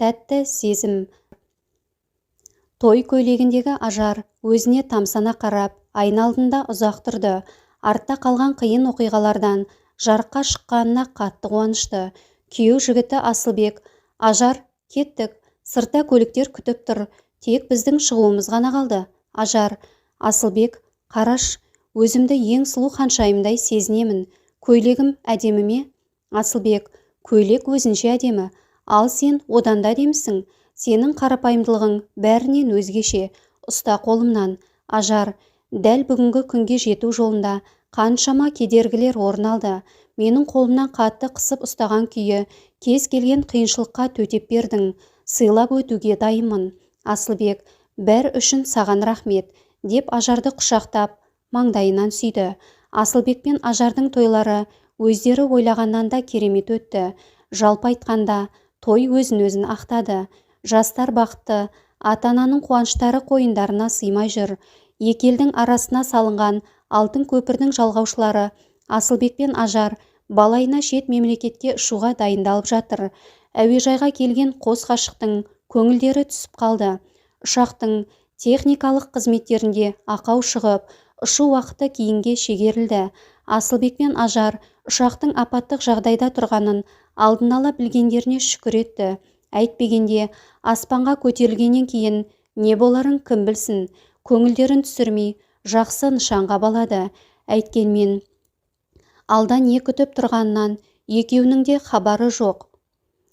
Тәтті сезім. Той көйлегіндегі Ажар өзіне тамсана қарап, айна алдында ұзақ тұрды. Артта қалған қиын оқиғалардан жарыққа шыққанына қатты қуанышты. Күйеу жігіті Асылбек: «Ажар, кеттік, сыртта көліктер күтіп тұр, тек біздің шығуымыз ғана қалды». Ажар: «Асылбек, қараш, өзімді ең сұлу ханшайымдай сезінемін. Көйлегім әдемі ме?» Асылбек: «Көйлек өзінше әдемі, ал сен одан да әдемісің. Сенің қарапайымдылығың бәрінен өзгеше. Ұста қолымнан». Ажар: «Дәл бүгінгі күнге жету жолында қаншама кедергілер орын алды. Менің қолымнан қатты қысып ұстаған күйі кез келген қиыншылыққа төтеп бердің. Сыйлап өтуге дайынмын». Асылбек: «Бәрі үшін саған рахмет», – деп Ажарды құшақтап, маңдайынан сүйді. Асылбек пен Ажардың тойлары өздері ойлағаннан да керемет өтті. Жалпы айтқанда, той өзін-өзін ақтады. Жастар бақытты, ата-ананың қуаныштары қойындарына сыймай жүр. Екі елдің арасына салынған алтын көпірдің жалғаушылары Асылбек пен Ажар балайына шет мемлекетке ұшуға дайындалып жатыр. Әуежайға келген қос ғашықтың көңілдері түсіп қалды. Ұшақтың техникалық қызметтерінде ақау шығып, ұшу уақыты кейінге шегерілді. Асылбек пен Ажар ұшақтың апаттық жағдайда тұрғанын алдын ала білгендеріне шүкір етті. Әйтпегенде аспанға көтерілгеннен кейін не боларын кім білсін? Көңілдерін түсірмей, жақсы нышанға балады. Әйткенмен алда не күтіп тұрғанынан екеуінің де хабары жоқ.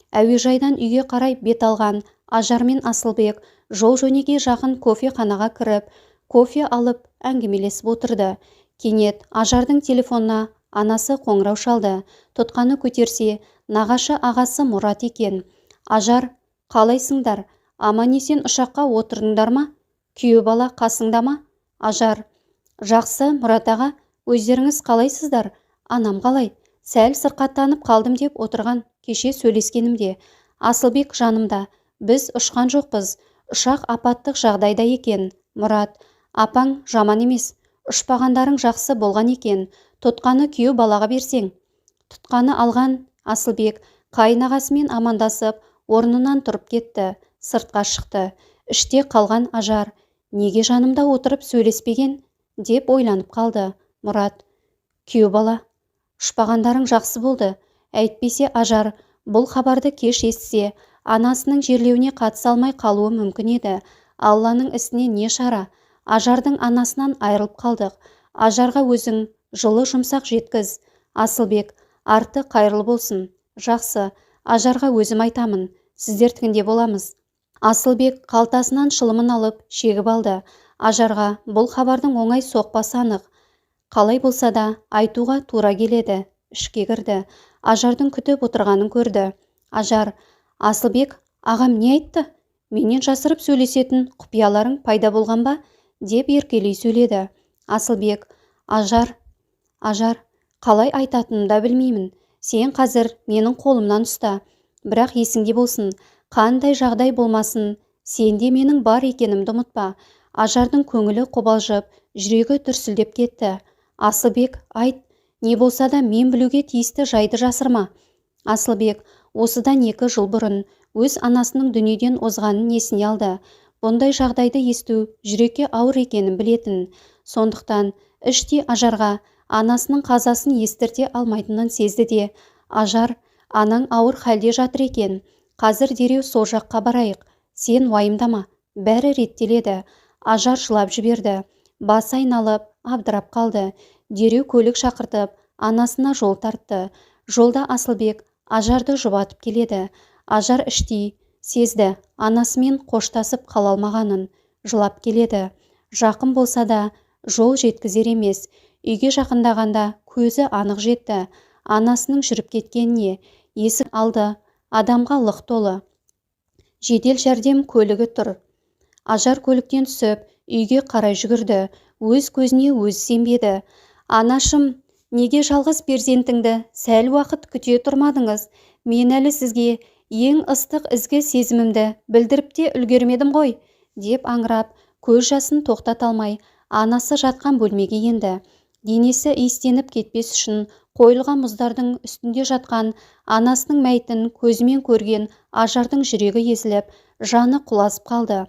Әуежайдан үйге қарай бет алған Ажар мен Асылбек жол-жөнекей жақын кофеханаға кіріп, кофе алып, әңгімелесіп отырды. Кенет Ажардың телефонына анасы қоңырау шалды. Тұтқаны көтерсе, нағашы ағасы Мұрат екен. «Ажар, қалайсыңдар? Аман-есен ұшаққа отырдыңдар ма? Күйеу бала қасыңда ма?» Ажар: «Жақсы, Мұрат аға, өздеріңіз қалайсыздар? Анам қалай? Сәл сырқаттанып қалдым деп отырған кеше сөйлескенімде. Асылбек жанымда. Біз ұшқан жоқпыз, ұшақ апаттық жағдайда екен». Мұрат: «Апаң жаман емес, ұшпағандарың жақсы болған екен. Тұтқаны күйеу балаға берсең». Тұтқаны алған Асылбек қайынағасымен амандасып, орнынан тұрып кетті, сыртқа шықты. Іште қалған Ажар: «Неге жанымда отырып сөйлеспеген?» – деп ойланып қалды. Мұрат: «Күйеу бала, ұшпағандарың жақсы болды. Әйтпесе Ажар бұл хабарды кеш естісе, анасының жерлеуіне қатыса алмай қалуы мүмкін еді. Алланың ісіне не шара, Ажардың анасынан айырылып қалдық. Ажарға өзің жылы жұмсақ жеткіз». Асылбек: «Арты қайырлы болсын. Жақсы, Ажарға өзім айтамын. Сіздердікінде боламыз». Асылбек қалтасынан шылымын алып, шегіп алды. Ажарға бұл хабардың оңай соқпасы анық. Қалай болса да айтуға тура келеді. Ішке кірді. Ажардың күтіп отырғанын көрді. Ажар: «Асылбек ағам не айтты? Менен жасырып сөйлесетін құпияларың пайда болған ба?» – деп еркелей сөйледі. Асылбек: «Ажар, Ажар, қалай айтатынымды да білмеймін. Сен қазір менің қолымнан ұста. Бірақ есіңде болсын, қандай жағдай болмасын, сен де менің бар екенімді ұмытпа». Ажардың көңілі қобалжып, жүрегі дүрсілдеп кетті. «Асылбек, айт, не болса да мен білуге тиісті жайды жасырма». Асылбек осыдан 2 жыл бұрын өз анасының дүниеден озғанын есіне алды. Бұндай жағдайды есту жүрекке ауыр екенін білетін. Сондықтан іштей Ажарға анасының қазасын естірте алмайтынын сезді де: «Ажар, анаң ауыр халде жатыр екен. Қазір дереу сол жаққа барайық. Сен уайымдама, бәрі реттеледі». Ажар жылап жіберді. Басы айналып, абдырап қалды. Дереу көлік шақыртып, анасына жол тартты. Жолда Асылбек Ажарды жұбатып келеді. Ажар іштей сезді анасымен қоштасып қала алмағанын. Жылап келеді. Жақын болса да, жол жеткізер емес. Үйге жақындағанда көзі анық жетті анасының жүріп кеткеніне. Есік алды адамға лық толы. Жедел жәрдем көлігі тұр. Ажар көліктен түсіп, үйге қарай жүгірді. Өз көзіне өзі сенбеді. «Анашым, неге жалғыз перзентіңді сәл уақыт күте тұрмадыңыз? Мен әлі сізге ең ыстық ізгі сезімімді білдіріп те үлгермедім ғой», – деп аңырап, көз жасын тоқтата алмай, анасы жатқан бөлмеге енді. Денесі иістеніп кетпес үшін Қойылған мұздардың үстінде жатқан анасының мәйітін көзімен көрген Ажардың жүрегі езіліп, жаны құлазып қалды.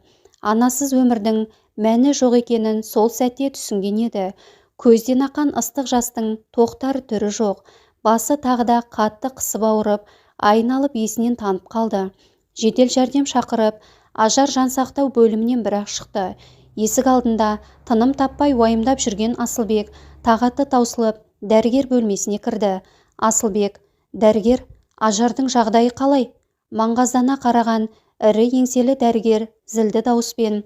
Анасыз өмірдің мәні жоқ екенін сол сәтте түсінген еді. Көзден аққан ыстық жастың тоқтар түрі жоқ. Басы тағы да қатты қысып ауырып, айналып есінен танып қалды. Жедел жәрдем шақырып, Ажар жансақтау бөлімінен бірақ шықты. Есік алдында тыным таппай уайымдап жүрген Асылбек тағаты таусылып, дәрігер бөлмесіне кірді. Асылбек: «Дәрігер, Ажардың жағдайы қалай?» Маңғаздана қараған ірі еңселі дәрігер зілді дауыспен: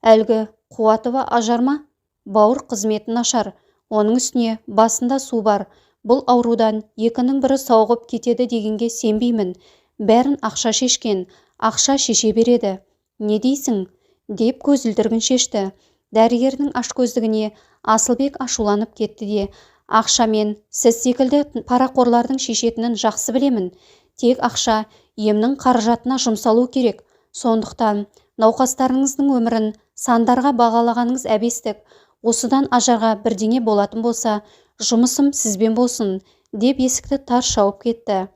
«Әлгі Қуатова Ажар ма? Бауыр қызметі нашар, оның үстіне басында су бар. Бұл аурудан екінің бірі сауығып кетеді дегенге сенбеймін. Бәрін ақша шешкен, ақша шеше береді. Не дейсің?» деп көзілдірігін шешті. Дәрігердің ашкөздігіне Асылбек ашуланып кетті де: «Ақшамен сіз секілді парақорлардың шешетінін жақсы білемін. Тек ақша емнің қаражатына жұмсалу керек. Сондықтан науқастарыңыздың өмірін сандарға бағалағаныңыз әбестік. Осыдан Ажарға бірдеңе болатын болса, жұмысым сізбен болсын», – деп есікті тарс жауып кетті.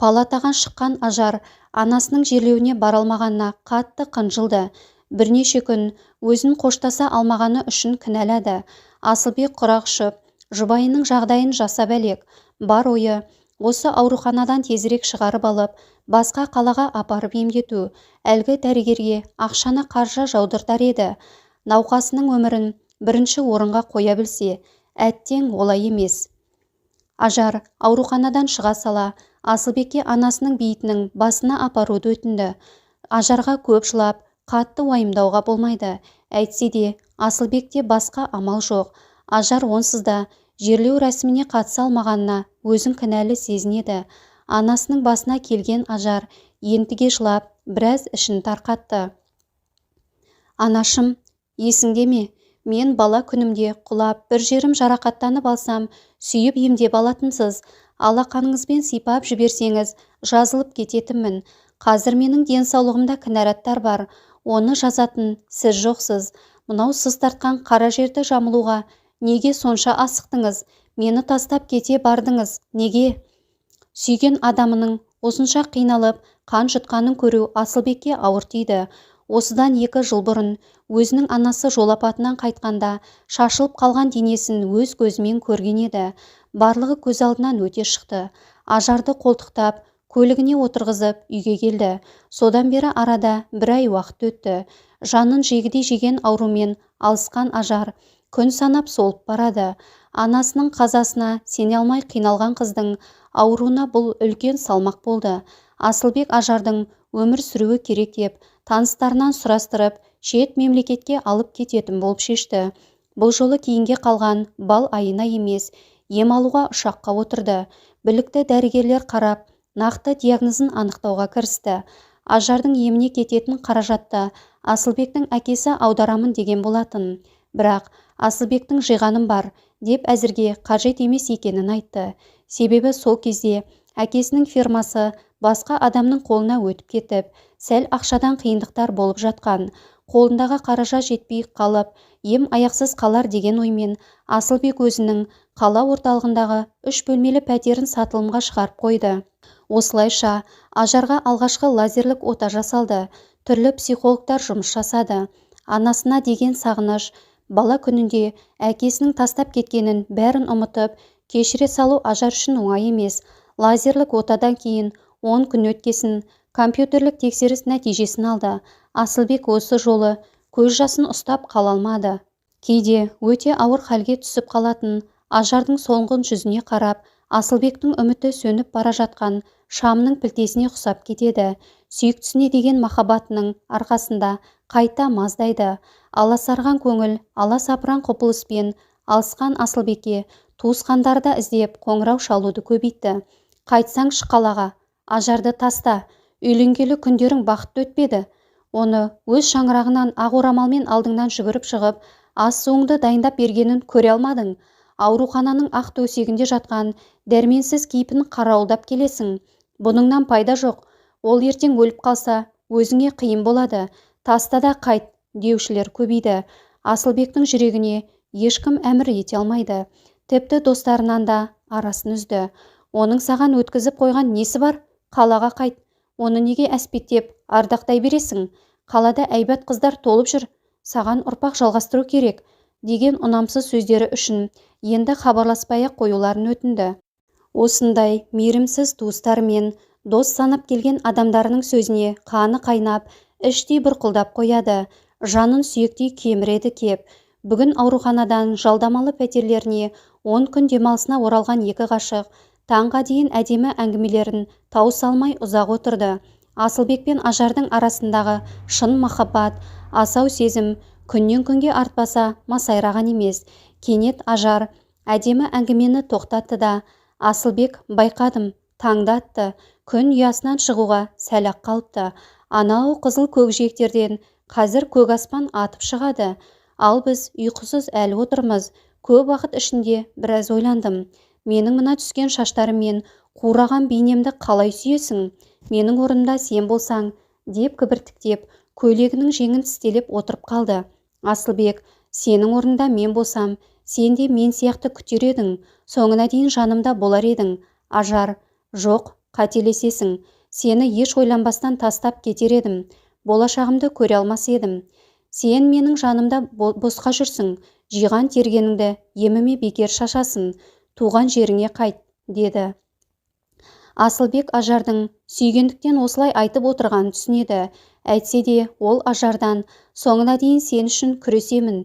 Палатаға шыққан Ажар анасының жерлеуіне бара алмағанына қатты қынжылды. Бірнеше күн өзін қоштаса алмағаны үшін кінәлады. Асылбек құрақ ұшып, жұбайының жағдайын жасап әлек. Бар ойы осы ауруханадан тезірек шығарып алып, басқа қалаға апарып емдету. Әлгі дәрігерге ақшаны қаржы жаудыртар еді. Науқасының өмірін бірінші орынға қоя білсе, әттең, олай емес. Ажар ауруханадан шыға сала Асылбекке анасының бейітінің басына апаруды өтінді. Ажарға көп жылап, қатты уайымдауға болмайды. Әйтсе де, Асылбекте басқа амал жоқ. Ажар онсыз да жерлеу рәсіміне қатыса алмағанына өзін кінәлі сезінеді. Анасының басына келген Ажар ентіге жылап, біраз ішін тарқатты. «Анашым, есіңде ме, мен бала күнімде құлап, бір жерім жарақаттанып алсам, сүйіп емдеп алатынсыз. Алақаныңызбен сипап жіберсеңіз, жазылып кететінмін. Қазір менің денсаулығымда кінәраттар бар. Оны жазатын сіз жоқсыз. Мынау сыз тартқан қара жерді жамылуға неге сонша асықтыңыз? Мені тастап кете бардыңыз. Неге?» Сүйген адамының осынша қиналып, қан жұтқанын көру Асылбекке ауыр тиді. Осыдан 2 жыл бұрын өзінің анасы жол апатынан қайтқанда шашылып қалған денесін өз көзімен көрген еді. Барлығы көз алдынан өте шықты. Ажарды қолтықтап, көлігіне отырғызып, үйге келді. Содан бері арада бір ай уақыт өтті. Жанын жегідей жеген аурумен алысқан Ажар күн санап солып барады. Анасының қазасына сене алмай қиналған қыздың ауруына бұл үлкен салмақ болды. Асылбек Ажардың өмір сүруі керек деп, таныстарынан сұрастырып, шет мемлекетке алып кететін болып шешті. Бұл жолы кейінге қалған бал айына емес, ем алуға ұшаққа отырды. Білікті дәрігерлер қарап, нақты диагнозын анықтауға кірісті. Ажардың еміне кететін қаражатты Асылбектің әкесі аударамын деген болатын. Бірақ Асылбектің жиғаным бар деп, әзірге қажет емес екенін айтты. Себебі сол кезде әкесінің фирмасы басқа адамның қолына өтіп кетіп, сәл ақшадан қиындықтар болып жатқан. Қолындағы қаражат жетпей қалып, ем аяқсыз қалар деген оймен Асылбек өзінің қала орталығындағы үш бөлмелі пәтерін сатылымға шығарып қойды. Осылайша Ажарға алғашқы лазерлік ота жасалды. Түрлі психологтар жұмыс жасады. Анасына деген сағыныш, бала күнінде әкесінің тастап кеткенін, бәрін ұмытып, кешіре салу Ажар үшін оңай емес. Лазерлік отадан кейін 10 күн өткесін компьютерлік тексеріс нәтижесін алды. Асылбек осы жолы көз жасын ұстап қала алмады. Кейде өте ауыр халге түсіп қалатын Ажардың солғын жүзіне қарап, Асылбектің үміті сөніп бара жатқан шамның пілтесіне ұқсап кетеді. Сүйіктісіне деген махаббатының арқасында қайта маздайды. Аласарған көңіл, аласапыран құбылыспен алысқан Асылбекке туысқандары да іздеп қоңырау шалуды көбейтті. «Қайтсаңшы қалаға, Ажарды таста, үйленгелі күндерің бақытты өтпеді. Оны өз шаңырағынан ақ орамалмен алдыңнан жүгіріп шығып, ас-суыңды дайындап бергенін көре алмадың. Аурухананың ақ төсегінде жатқан дәрменсіз кейпін қарауылдап келесің. Бұныңнан пайда жоқ. Ол ертең өліп қалса, өзіңе қиын болады. Таста да қайт», – деушілер көбейді. Асылбектің жүрегіне ешкім әмір ете алмайды. Тіпті достарынан да. арасын үзді. Оның саған өткізіп қойған несі бар? Қалаға қайт. Оны неге әспеттеп, ардақтай бересің? Қалада әйбат қыздар толып жүр. Саған ұрпақ жалғастыру керек, деген ұнамсыз сөздері үшін енді хабарласпай-ақ қоюларын өтінді. Осындай мейірімсіз туыстары мен дос санап келген адамдарының сөзіне қаны қайнап, іштей бұрқылдап қояды. Жанын сүйектей кеміреді кеп. Бүгін ауруханадан жалдамалы пәтерлеріне 10 күн демалысына оралған екі ғашық таңға дейін әдемі әңгімелерін тауыса алмай ұзақ отырды. Асылбек пен Ажардың арасындағы шын махаббат, асау сезім күннен күнге артпаса масайраған емес. Кенет Ажар әдемі әңгімені тоқтатты да, Асылбек, байқадым, таңды атты, күн ұясынан шығуға сәл-ақ қалыпты. Анау қызыл көкжиектерден қазір көк аспан атып шығады. Ал біз ұйқысыз әлі отырмыз. Көп уақыт ішінде біраз ойландым. Менің мына түскен шаштарым мен қураған бейнемді қалай сүйесің? Менің орнымда сен болсаң, деп кібіртіктеп, көйлегінің жеңін тістелеп отырып қалды. Асылбек, сенің орнында мен болсам, сен де мен сияқты күтер едің, соңына дейін жанымда болар едің. Ажар, жоқ, қателесесің. Сені еш ойланбастан тастап кетер едім. Болашағымды көре алмас едім. Сен менің жанымда босқа жүрсің, жиған тергеніңді еміме бекер шашасың, туған жеріңе қайт, деді. Асылбек Ажардың сүйгендіктен осылай айтып отырғанын түсінеді. Әйтсе де ол Ажардан соңына дейін сен үшін күресемін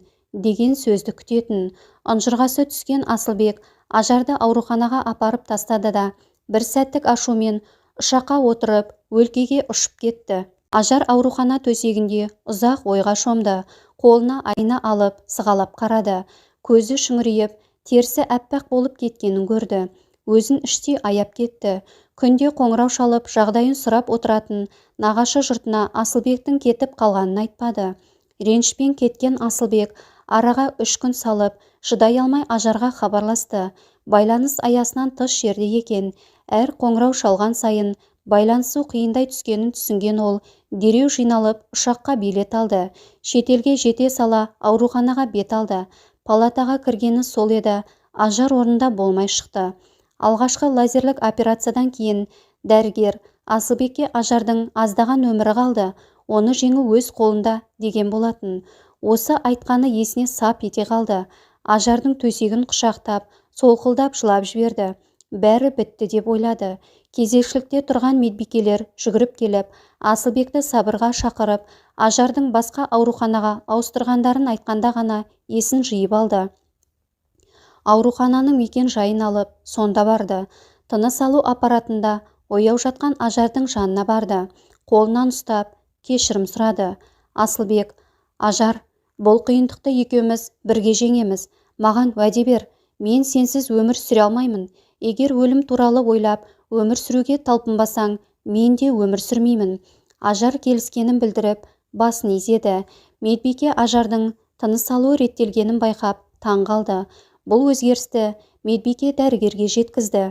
деген сөзді күтетін. Ұнжырғасы түскен Асылбек Ажарды ауруханаға апарып тастады да, бір сәттік ашумен ұшаққа отырып өлкеге ұшып кетті. Ажар аурухана төсегінде ұзақ ойға шомды. Қолына айна алып сығалап қарады. Көзі шүңірейіп, терісі әппақ болып кеткенін көрді. Өзін іштей аяп кетті. Күнде қоңырау шалып, жағдайын сұрап отыратын нағашы жұртына Асылбектің кетіп қалғанын айтпады. Ренішпен кеткен Асылбек араға 3 күн салып, шыдай алмай Ажарға хабарласты. Байланыс аясынан тыс жерде екен. Әр қоңырау шалған сайын байланысу қиындай түскенін түсінген ол, дереу жиналып, ұшаққа билет алды. Шетелге жете сала ауруханаға бет алды. Палатаға кіргені сол еді, Ажар орнында болмай шықты. Алғашқы лазерлік операциядан кейін дәрігер Асылбекке Ажардың аздаған өмірі қалды, оны жеңу өз қолында деген болатын. Осы айтқаны есіне сап ете қалды. Ажардың төсегін құшақтап, солқылдап жылап жіберді. Бәрі бітті деп ойлады. Кезекшілікте тұрған медбикелер жүгіріп келіп, Асылбекті сабырға шақырып, Ажардың басқа ауруханаға ауыстырғандарын айтқанда ғана есін жиып алды. Аурухананың мекен жайын алып, сонда барды. Тыныс алу аппаратында ояу жатқан Ажардың жанына барды. Қолынан ұстап, кешірім сұрады. Асылбек, Ажар, бұл қиындықты екеуміз бірге жеңеміз. Маған уәде бер, мен сенсіз өмір сүре алмаймын. Егер өлім туралы ойлап, өмір сүруге талпынбасаң, мен де өмір сүрмеймін. Ажар келіскенін білдіріп, басын изеді. Медбике Ажардың тыныс алуы реттелгенін байқап, таң қалды. Бұл өзгерісті медбике дәрігерге жеткізді.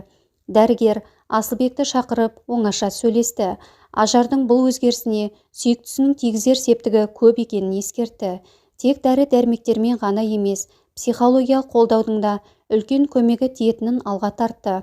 Дәрігер Асылбекті шақырып, оңаша сөйлесті. Ажардың бұл өзгерісіне сүйіктісінің тигізер септігі көп екенін ескертті. Тек дәрі-дәрмектермен ғана емес, психологиялық қолдаудың да үлкен көмегі тиетінін алға тартты.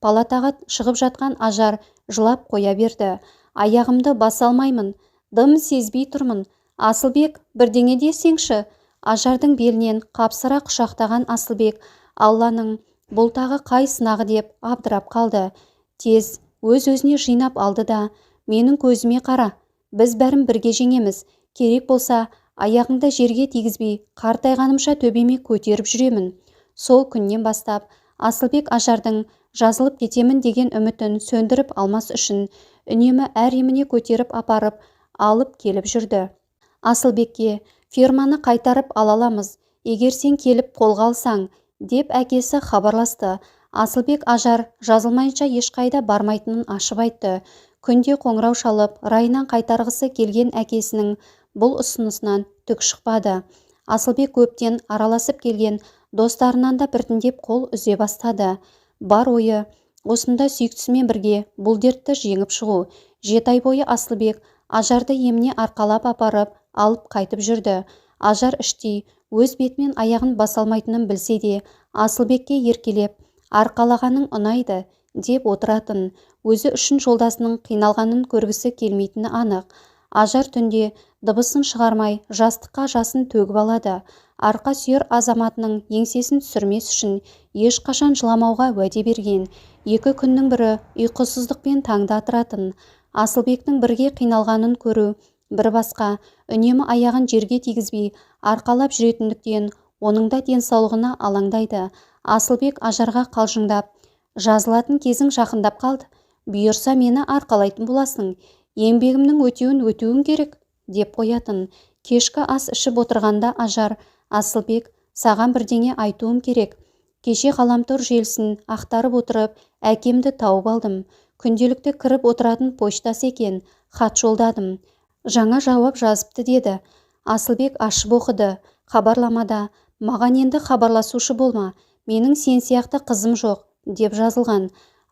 Палатаға шығып жатқан Ажар жылап қоя берді. Аяғымды баса алмаймын, дым сезбей тұрмын. Асылбек, бірдеңе десеңші. Ажардың белінен қапсыра құшақтаған Асылбек, Алланың бұл тағы қай сынағы деп абдырап қалды. Тез өз-өзіне жинап алды да, менің көзіме қара, біз бәрін бірге жеңеміз. Керек болса, аяғыңды жерге тигізбей, қартайғанымша төбеме көтеріп жүремін. Сол күннен бастап Асылбек Ажардың жазылып кетемін деген үмітін сөндіріп алмас үшін үнемі әр еміне көтеріп апарып, алып келіп жүрді. Асылбекке ферманы қайтарып ала аламыз, егер сен келіп қолға алсаң, деп әкесі хабарласты. Асылбек Ажар жазылмайынша ешқайда бармайтынын ашып айтты. Күнде қоңырау шалып, райынан қайтарғысы келген әкесінің бұл ұсынысынан түк шықпады. Асылбек көптен араласып келген достарынан да біртіндеп қол үзе бастады. Бар ойы осында сүйіктісімен бірге бұл дертті жеңіп шығу. 7 ай бойы Асылбек Ажарды еміне арқалап апарып, алып қайтып жүрді. Ажар іштей өз бетімен аяғын баса алмайтынын білсе де, Асылбекке еркелеп, Арқалағаның ұнайды деп отыратын. Өзі үшін жолдасының қиналғанын көргісі келмейтіні анық. Ажар түнде дыбысын шығармай жастыққа жасын төгіп алады. Арқа сүйер азаматының еңсесін түсірмес үшін ешқашан жыламауға уәде берген. Екі күннің бірі ұйқысыздықпен таңды атыратын. Асылбектің бірге қиналғанын көру бір басқа, үнемі аяғын жерге тигізбей арқалап жүретіндіктен оның да денсаулығына алаңдайды. Асылбек Ажарға қалжыңдап, жазылатын кезің жақындап қалды, бұйырса мені арқалайтын боласың, еңбегімнің өтеуін өтеуің керек, деп қоятын. Кешкі ас ішіп отырғанда Ажар, Асылбек, саған бірдеңе айтуым керек. Кеше ғаламтор желісін ақтарып отырып, әкемді тауып алдым. Күнделікті кіріп отыратын поштасы екен, хат жолдадым. Жаңа жауап жазыпты деді. Асылбек ашып оқыды. Хабарламада, маған енді хабарласушы болма, менің сен сияқты қызым жоқ, деп жазылған.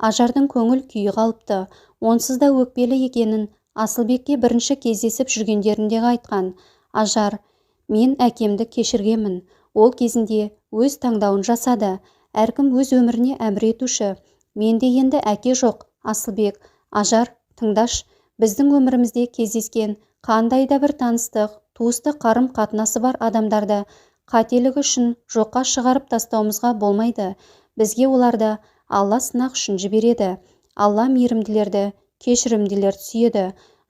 Ажардың көңіл күйі қалыпты. Онсыз да өкпелі екенін Асылбекке бірінші кездесіп жүргендерінде айтқан. Ажар, мен әкемді кешіргенмін. Ол кезінде өз таңдауын жасады. Әркім өз өміріне әмір етуші. Менде енді әке жоқ, Асылбек. Ажар, тыңдаш, біздің өмірімізде кездескен қандай да бір таныстық, туыстық қарым-қатынасы бар адамдарды қателігі үшін жоққа шығарып тастауымызға болмайды. Бізге оларды Алла сынақ үшін жібереді. Алла мейірімділерді, кешірімділерді сүйеді.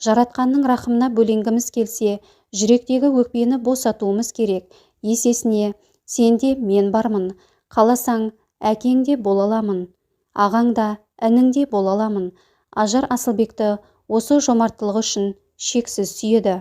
Жаратқанның рахымына бөленгіміз келсе, жүректегі өкпені босатуымыз керек. Есесіне, сенде мен бармын. Қаласаң, әкең де бола аламын. Ағаң да, інің де бола аламын. Ажар Асылбекті осы жомарттылығы үшін шексіз сүйеді.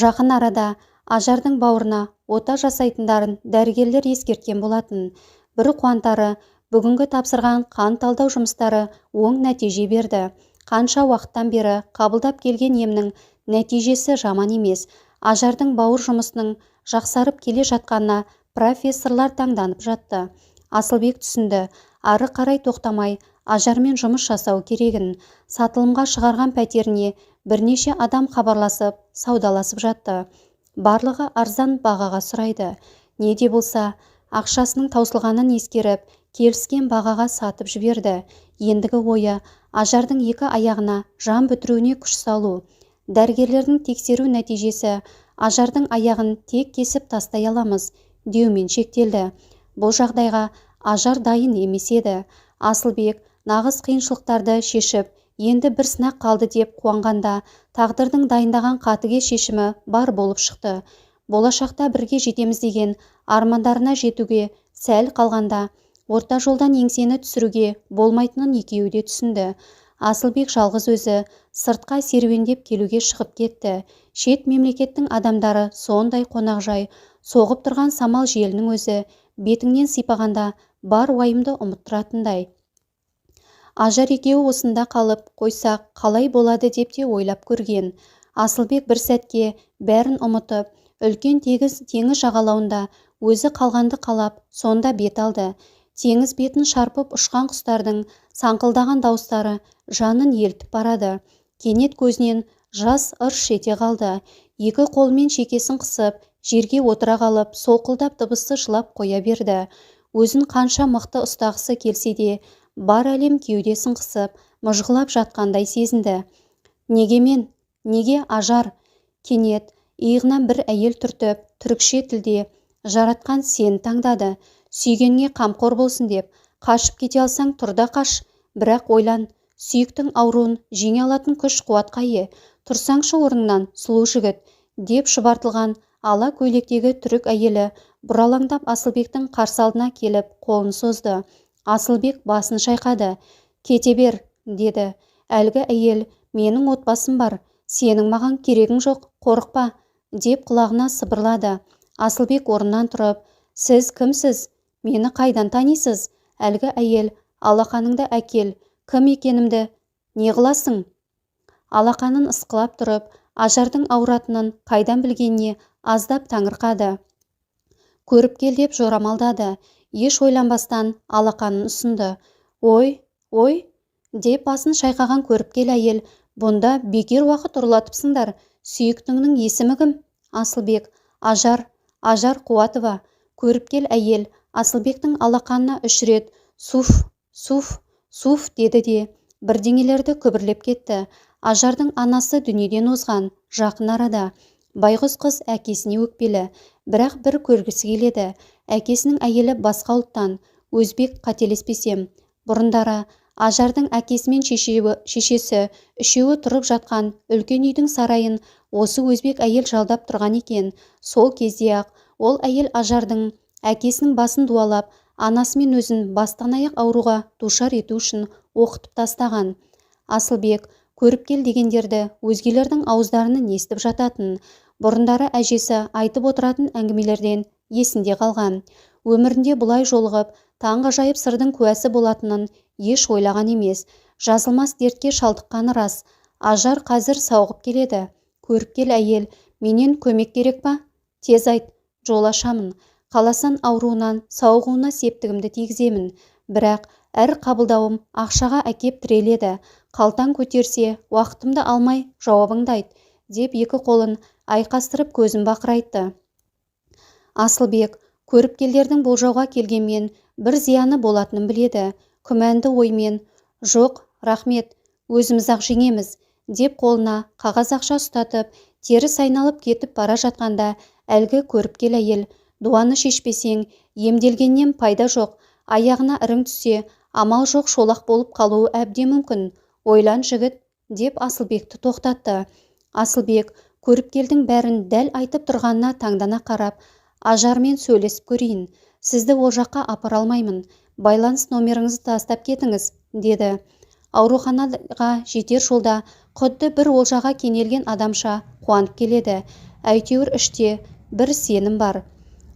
Жақын арада Ажардың бауырына ота жасайтындарын дәрігерлер ескерткен болатын. Бір қуантары, бүгінгі тапсырған қан талдау жұмыстары оң нәтиже берді. Қанша уақыттан бері қабылдап келген емнің нәтижесі жаман емес. Ажардың бауыр жұмысының жақсарып келе жатқанына профессорлар таңданып жатты. Асылбек түсінді, ары қарай тоқтамай Ажармен жұмыс жасау керегін. Сатылымға шығарған пәтеріне бірнеше адам хабарласып, саудаласып жатты. Барлығы арзан бағаға сұрайды. Не де болса, ақшасының таусылғанын ескеріп, келіскен бағаға сатып жіберді. Ендігі ойы Ажардың екі аяғына жан бітіруіне күш салу. Дәрігерлердің тексеру нәтижесі Ажардың аяғын тек кесіп тастай аламыз деумен шектелді. Бұл жағдайға Ажар дайын емес еді. Асылбек нағыз қиыншылықтарды шешіп, енді бір сынақ қалды деп қуанғанда тағдырдың дайындаған қатыгез шешімі бар болып шықты. Болашақта бірге жетеміз деген армандарына жетуге сәл қалғанда орта жолдан еңсені түсіруге болмайтынын екеуі де түсінді. Асылбек жалғыз өзі сыртқа серуендеп келуге шығып кетті. Шет мемлекеттің адамдары сондай қонақжай, соғып тұрған самал желінің өзі бетіңнен сипағанда бар уайымды ұмыттыратындай. Ажар екеуі осында қалып қойсақ қалай болады деп те ойлап көрген. Асылбек бір сәтке бәрін ұмытып, үлкен тегіс теңіз жағалауында өзі қалғанды қалап, сонда бет алды. Теңіз бетін шарпып ұшқан құстардың саңқылдаған дауыстары жанын елтіп барады. Кенет көзінен жас ырш ете қалды. Екі қолымен шекесін қысып, жерге отыра қалып, солқылдап дыбыссыз жылап қоя берді. Өзін қанша мықты ұстағысы келсе де, бар әлем кеудесін қысып, мыжғылап жатқандай сезінді. Неге мен? Неге Ажар? Кенет иығынан бір әйел түртіп, түрікше тілде, жаратқан сені таңдады. Сүйгенге қамқор болсын деп, қашып кете алсаң тұр да қаш, бірақ ойлан, сүйіктің ауруын жеңе алатын күш қуатқа ие, тұрсаңшы орныңнан, сұлу жігіт, деп шұбартылған ала көйлектегі түрік әйелі бұралаңдап Асылбектің қарсы алдына келіп қолын созды. Асылбек басын шайқады. Кете бер, деді. Әлгі әйел, менің отбасым бар, сенің маған керегің жоқ, қорықпа, деп құлағына сыбырлады. Асылбек орнынан тұрып, сіз кімсіз? Мені қайдан танисыз? Әлгі әйел, алақаныңды әкел, кім екенімді не қыласың? Алақанын ысқылап тұрып, Ажардың ауыратынын қайдан білгеніне аздап таңырқады. Көріп кел деп жорамалдады. Еш ойланбастан алақанын ұсынды. Ой, ой, деп басын шайқаған көріпкел әйел, бұнда бекер уақыт ұрлатыпсыңдар. Сүйіктіңнің есімі кім? Асылбек. Ажар, Ажар Қуатова. Көріпкел әйел Асылбектің алақанына 3 рет Суф, суф, суф деді де, бірдеңелерді күбірлеп кетті. Ажардың анасы дүниеден озған жақын арада. Байғұс қыз әкесіне өкпелі, бірақ бір көргісі келеді. Әкесінің әйелі басқа ұлттан, өзбек қателеспесем. Бұрындары Ажардың әкесі мен шешесі үшеуі тұрып жатқан үлкен үйдің сарайын осы өзбек әйел жалдап тұрған екен. Сол кезде-ақ ол әйел Ажардың әкесінің басын дуалап, анасы мен өзін бастан-аяқ ауруға душар ету үшін оқытып тастаған. Асылбек көріпкел дегендерді өзгелердің ауыздарынан естіп жататын. Бұрындары әжесі айтып отыратын әңгімелерден есінде қалған. Өмірінде бұлай жолығып, таңғажайып сырдың куәсі болатынын еш ойлаған емес. Жазылмас дертке шалдыққаны рас. Ажар қазір сауығып келеді. Көріпкел әйел, менен көмек керек па? Тез айт, жол ашамын. Қаласан ауруынан сауығуына септігімді тигіземін. Бірақ әр қабылдауым ақшаға әкеп тіреледі. Қалтаң көтерсе, уақытымды алмай жауабыңды айт, деп екі қолын айқастырып көзін бақырайтты. Асылбек көріпкелдердің болжауға келгенмен бір зияны болатынын біледі. Күмәнді оймен, жоқ, рахмет, өзіміз-ақ жеңеміз, деп қолына қағаз ақша ұстатып, теріс айналып кетіп бара жатқанда әлгі көріпкел әйел, дуаны шешпесең, емделгеннен пайда жоқ, аяғына ірің түссе, амал жоқ шолақ болып қалуы әбден мүмкін. Ойлан жігіт, деп Асылбекті тоқтатты. Асылбек көріпкелдің бәрін дәл айтып тұрғанына таңдана қарап, Ажармен сөйлесіп көрейін, сізді ол жаққа апара алмаймын, байланыс номеріңізді тастап кетіңіз, деді. Ауруханаға жетер жолда құдды бір олжаға кенелген адамша қуанып келеді. Әйтеуір іште бір сенім бар.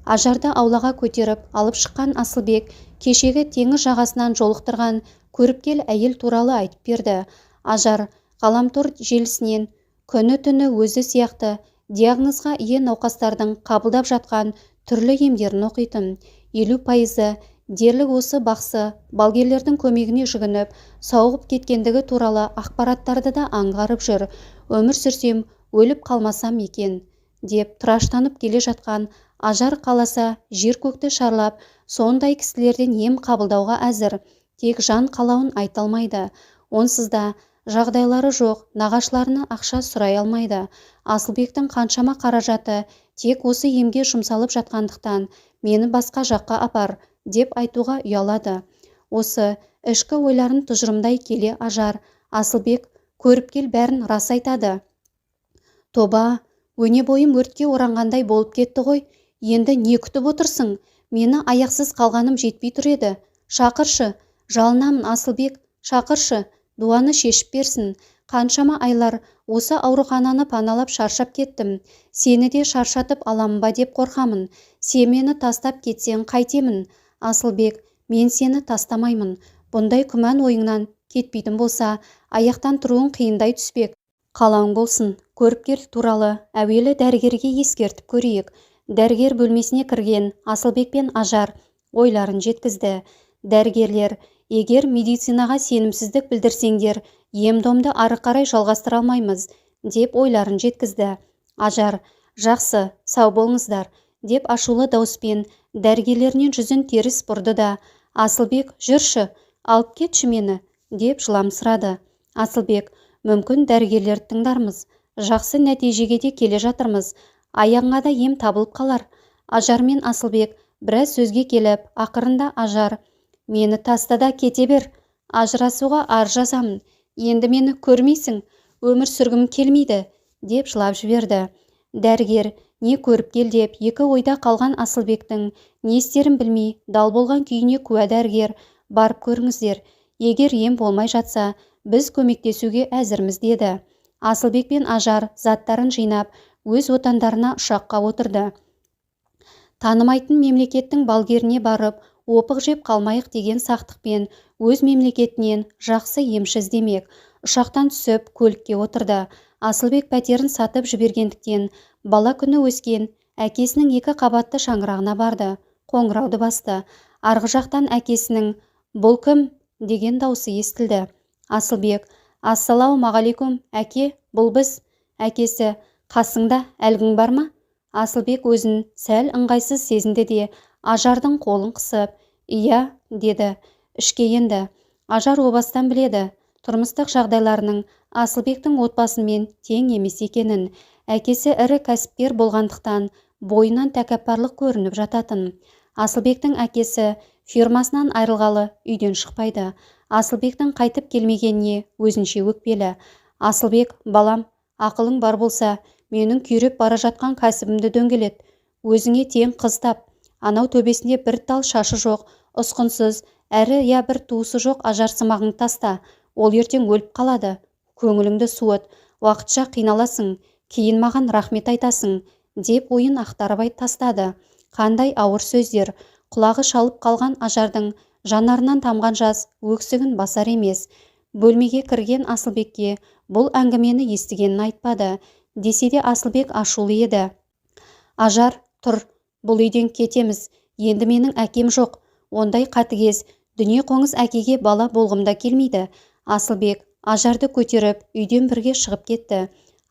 Ажарды аулаға көтеріп алып шыққан Асылбек кешегі теңіз жағасынан жолықтырған көріпкел әйел туралы айтып берді. Ажар ғаламтор желісінен күні-түні өзі сияқты диагнозға ие науқастардың қабылдап жатқан түрлі емдерін оқитын. 50% дерлік осы бақсы балгерлердің көмегіне жүгініп, сауығып кеткендігі туралы ақпараттарды да аңғарып жүр. Өмір сүрсем, өліп қалмасам екен, деп тыраштанып келе жатқан Ажар қаласа жер-көкті шарлап, сондай кісілерден ем қабылдауға әзір, тек жан қалауын айта алмайды. Онсыз да жағдайлары жоқ, нағашыларына ақша сұрай алмайды. Асылбектің қаншама қаражаты тек осы емге жұмсалып жатқандықтан, мені басқа жаққа апар, деп айтуға ұялады. Осы ішкі ойларын тұжырымдай келе Ажар, Асылбек көріпкел бәрін рас айтады. Тоба, өне бойым өртке оранғандай болып кетті ғой, енді не күтіп отырсың? Мені аяқсыз қалғаным жетпей тұр еді. Шақыршы, жалынамын Асылбек, шақыршы, дуаны шешіп берсін. Қаншама айлар осы аурухананы паналап шаршап кеттім. Сені де шаршатып аламын ба деп қорқамын. Сен мені тастап кетсең қайтемін? Асылбек, мен сені тастамаймын. Бұндай күмән ойыңнан кетпейтін болса, аяқтан тұруың қиындай түспек. Қалаң болсын, көріпкел туралы әуелі дәрігерге ескертіп көрейік. Дәрігер бөлмесіне кірген Асылбек пен Ажар ойларын жеткізді. Дәрігерлер, егер медицинаға сенімсіздік білдірсеңдер, ем-домды ары қарай жалғастыра алмаймыз, деп ойларын жеткізді. Ажар, жақсы, сау болыңыздар, деп ашулы дауыспен дәрігерлерінен жүзін теріс бұрды да, Асылбек, жүрші, алып кетші мені, деп жыламсырады. Асылбек, мүмкін дәрігерлерді тыңдармыз, жақсы нәтижеге де келе жатырмыз, аяғыңа да ем табылып қалар. Ажар мен Асылбек біраз сөзге келіп, ақырында Ажар, мені таста да кете бер, ажырасуға арыз жазамын, енді мені көрмейсің, өмір сүргім келмейді, деп жылап жіберді. Дәрігер не көріпкел деп екі ойда қалған Асылбектің не істерін білмей дал болған күйіне куә дәрігер, барып көріңіздер, егер ем болмай жатса, біз көмектесуге әзірміз, деді. Асылбек пен Ажар заттарын жинап, өз отандарына ұшаққа отырды. Танымайтын мемлекеттің балгеріне барып, опық жеп қалмайық деген сақтықпен өз мемлекетінен жақсы емші іздемек. Ұшақтан түсіп, көлікке отырды. Асылбек пәтерін сатып жібергендіктен бала күні өскен әкесінің екі қабатты шаңырағына барды. Қоңырауды басты. Арғы жақтан әкесінің «Бұл кім?» деген даусы естілді. Асылбек, «Ассалаумағалейкум, әке, бұл біз». Әкесі, «Қасыңда әлгің бар ма?» Асылбек өзін сәл ыңғайсыз сезінді де, Ажардың қолын қысып, «Иә», деді. Ішке енді. Ажар о бастан біледі тұрмыстық жағдайларының Асылбектің отбасымен тең емес екенін. Әкесі ірі кәсіпкер болғандықтан бойынан тәкаппарлық көрініп жататын. Асылбектің әкесі фирмасынан айырылғалы үйден шықпайды. Асылбектің қайтып келмегеніне өзінше өкпелі. Асылбек, балам, ақылың бар болса, менің күйреп бара жатқан кәсібімді дөңгелет. Өзіңе тең қыз тап. Анау төбесінде бір тал шашы жоқ, ұсқынсыз, әрі я бір туысы жоқ ажарсымағыңды таста. Ол ертең өліп қалады. Көңіліңді суыт, уақытша қиналасың, кейін маған рахмет айтасың, деп ойын ақтарып тастады. Қандай ауыр сөздер. Құлағы шалып қалған Ажардың жанарынан тамған жас өксігін басар емес. Бөлмеге кірген Асылбекке бұл әңгімені естігенін айтпады. Десе де Асылбек ашулы еді. Ажар, тұр, бұл үйден кетеміз. Енді менің әкем жоқ. Ондай қатыгез, дүние қоңыз әкеге бала болғым да келмейді. Асылбек Ажарды көтеріп, үйден бірге шығып кетті.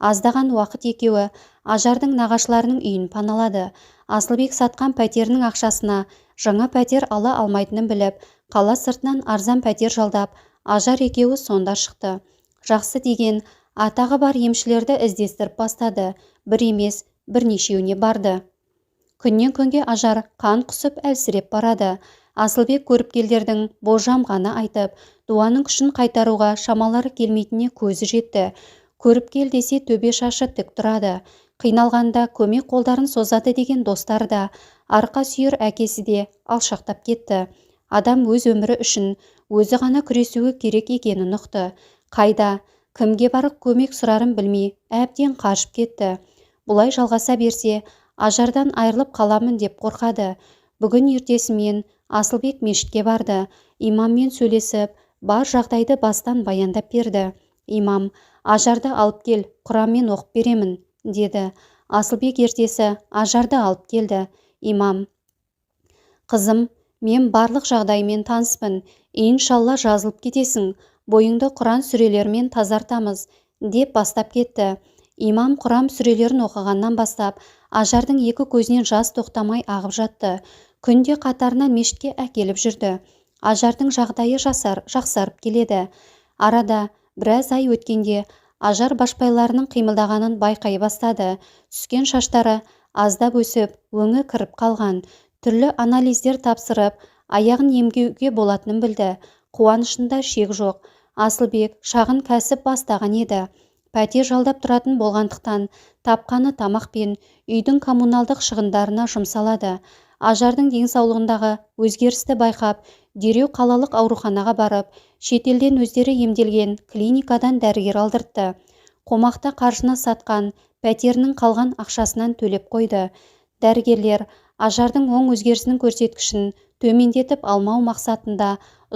Аздаған уақыт екеуі Ажардың нағашыларының үйін паналады. Асылбек сатқан пәтерінің ақшасына жаңа пәтер ала алмайтынын біліп, қала сыртынан арзан пәтер жалдап, Ажар екеуі сонда шықты. Жақсы деген атағы бар емшілерді іздестіріп бастады. Бір емес, бірнешеуіне барды. Күннен күнге Ажар қан құсып әлсіреп барады. Асылбек көріпкелдердің болжам ғана айтып, дуаның күшін қайтаруға шамалары келмейтініне көзі жетті. Көріпкел десе төбе шашы тік тұрады. Қиналғанда көмек қолдарын созады деген достары да, арқа сүйер әкесі де алшақтап кетті. Адам өз өмірі үшін өзі ғана күресуі керек екенін ұқты. Қайда, кімге барып көмек сұрарын білмей, әбден қажып кетті. Бұлай жалғаса берсе, Ажардан айырылып қаламын деп қорқады. Бүгін ертесімен Асылбек мешітке барды. Имаммен сөйлесіп, бар жағдайды бастан баяндап берді. Имам, Ажарды алып кел, Құранмен оқып беремін, деді. Асылбек ертесі Ажарды алып келді. Имам, қызым, мен барлық жағдаймен таныспын. Иншалла жазылып кетесің. Бойыңды Құран сүрелерімен тазартамыз, деп бастап кетті. Имам Құран сүрелерін оқығаннан бастап, Ажардың екі көзінен жас тоқтамай ағып жатты. Күнде қатарынан мешітке әкеліп жүрді. Ажардың жағдайы жақсарып келеді. Арада біраз ай өткенде Ажар башпайларының қимылдағанын байқай бастады. Түскен шаштары аздап өсіп, өңі кіріп қалған. Түрлі анализдер тапсырып, аяғын емдеуге болатынын білді. Қуанышында шек жоқ. Асылбек шағын кәсіп бастаған еді. Пәтер жалдап тұратын болғандықтан тапқаны тамақ пен үйдің коммуналдық шығындарына жұмсалады. Ажардың денсаулығындағы өзгерісті байқап, дереу қалалық ауруханаға барып, шетелден өздері емделген клиникадан дәрігер алдыртты. Қомақты қаржыны сатқан пәтерінің қалған ақшасынан төлеп қойды. Дәрігерлер Ажардың оң өзгерісінің көрсеткішін төмендетіп алмау мақсатында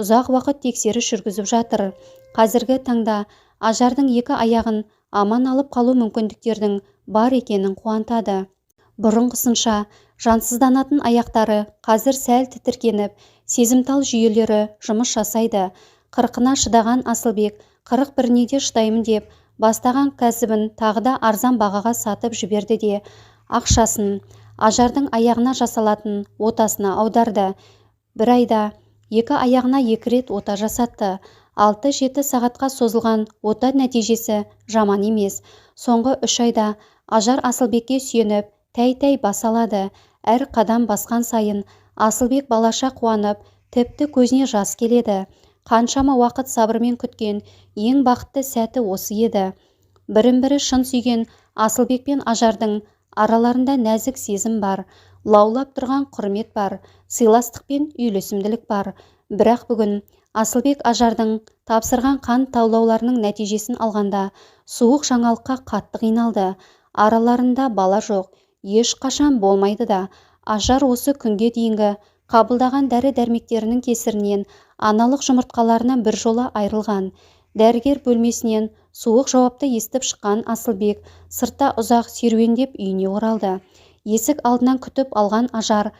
ұзақ уақыт тексеріс жүргізіп жатыр. Қазіргі таңда Ажардың екі аяғын аман алып қалу мүмкіндіктердің бар екенін қуантады. Бұрынғысынша жансызданатын аяқтары қазір сәл тітіркеніп, сезімтал жүйелері жұмыс жасайды. 40-ына шыдаған Асылбек 41-іне де шыдаймын деп бастаған кәсібін тағы да арзан бағаға сатып жіберді де, ақшасын Ажардың аяғына жасалатын отасына аударды. Бір айда екі аяғына екі рет ота жасатты. 6-7 сағатқа созылған ота нәтижесі жаман емес. Соңғы 3 айда Ажар Асылбекке сүйеніп, тәй-тәй баса алады. Әр қадам басқан сайын Асылбек балаша қуанып, тіпті көзіне жас келеді. Қаншама уақыт сабырмен күткен ең бақытты сәті осы еді. Бірін-бірі шын сүйген Асылбек пен Ажардың араларында нәзік сезім бар, лаулап тұрған құрмет бар, сыйластық пен үйлесімділік бар. Бірақ бүгін Асылбек Ажардың тапсырған қан талдауларының нәтижесін алғанда суық жаңалыққа қатты қиналды. Араларында бала жоқ, ешқашан болмайды да. Ажар осы күнге дейінгі қабылдаған дәрі-дәрмектерінің кесірінен аналық жұмыртқаларынан біржола айырылған. Дәрігер бөлмесінен суық жауапты естіп шыққан Асылбек сыртта ұзақ серуендеп үйіне оралды. Есік алдынан күтіп алған Ажар,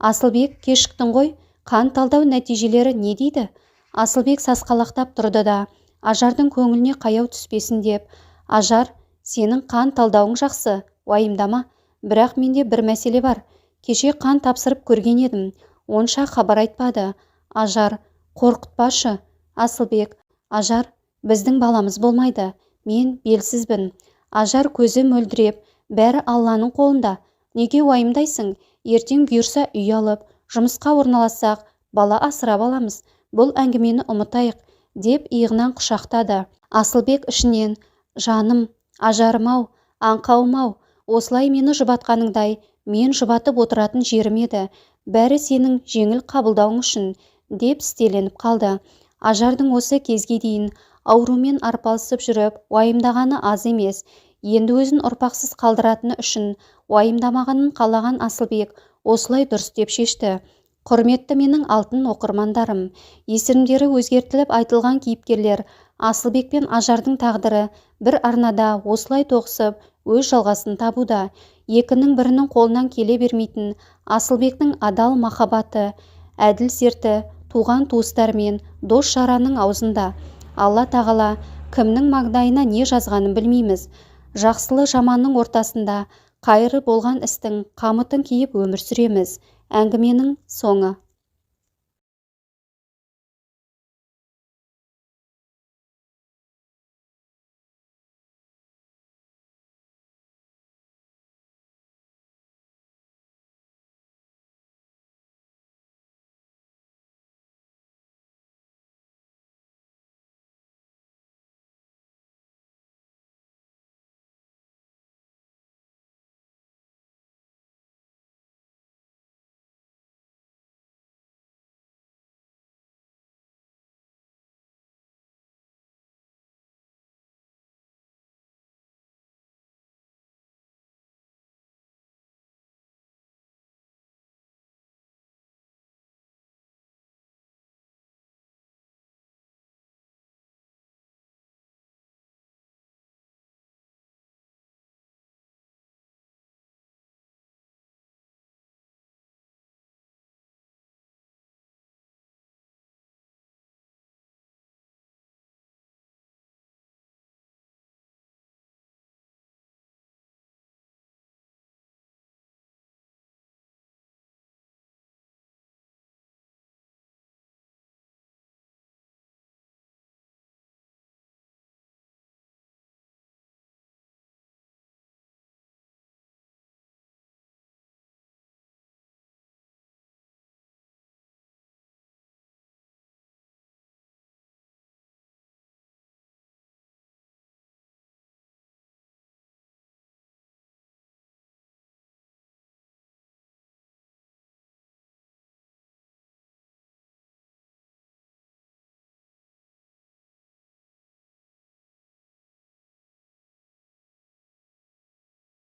Асылбек, кешіктің ғой, қан талдау нәтижелері не дейді? Асылбек сасқалақтап тұрды да, Ажардың көңіліне қаяу түспесін деп, Ажар, сенің қан талдауың жақсы, уайымдама, бірақ менде бір мәселе бар. Кеше қан тапсырып көрген едім, онша хабар айтпады. Ажар Қорқытпашы, Асылбек. Ажар, біздің баламыз болмайды, мен белсізбін. Ажар көзі мөлдіреп, бәрі Алланың қолында, неге уайымдайсың? Ертең бұйырса, үй алып, жұмысқа орналассақ, бала асырап аламыз. Бұл әңгімені ұмытайық, деп иығынан құшақтады. Асылбек ішінен: жаным, Ажарым-ау, аңқауым-ау, осылай мені жұбатқаныңдай мен жұбатып отыратын жерім еді, бәрі сенің жеңіл қабылдауың үшін, деп тістеніп қалды. Ажардың осы кезге дейін аурумен арпалысып жүріп уайымдағаны аз емес, енді өзін ұрпақсыз қалдыратыны үшін уайымдамағанын қалаған Асылбек осылай дұрыс деп шешті. Құрметті менің алтын оқырмандарым, есімдері өзгертіліп айтылған кейіпкерлер Асылбек пен Ажардың тағдыры бір арнада осылай тоғысып, өз жалғасын табуда. Екінің бірінің қолынан келе бермейтін Асылбектің адал махаббаты, әділ серті туған туыстар мен дос-жаранның аузында. Алла тағала кімнің маңдайына не жазғанын білмейміз. Жақсылы жаманның ортасында қайыры болған істің қамытын киіп өмір сүреміз. Әңгіменің соңы.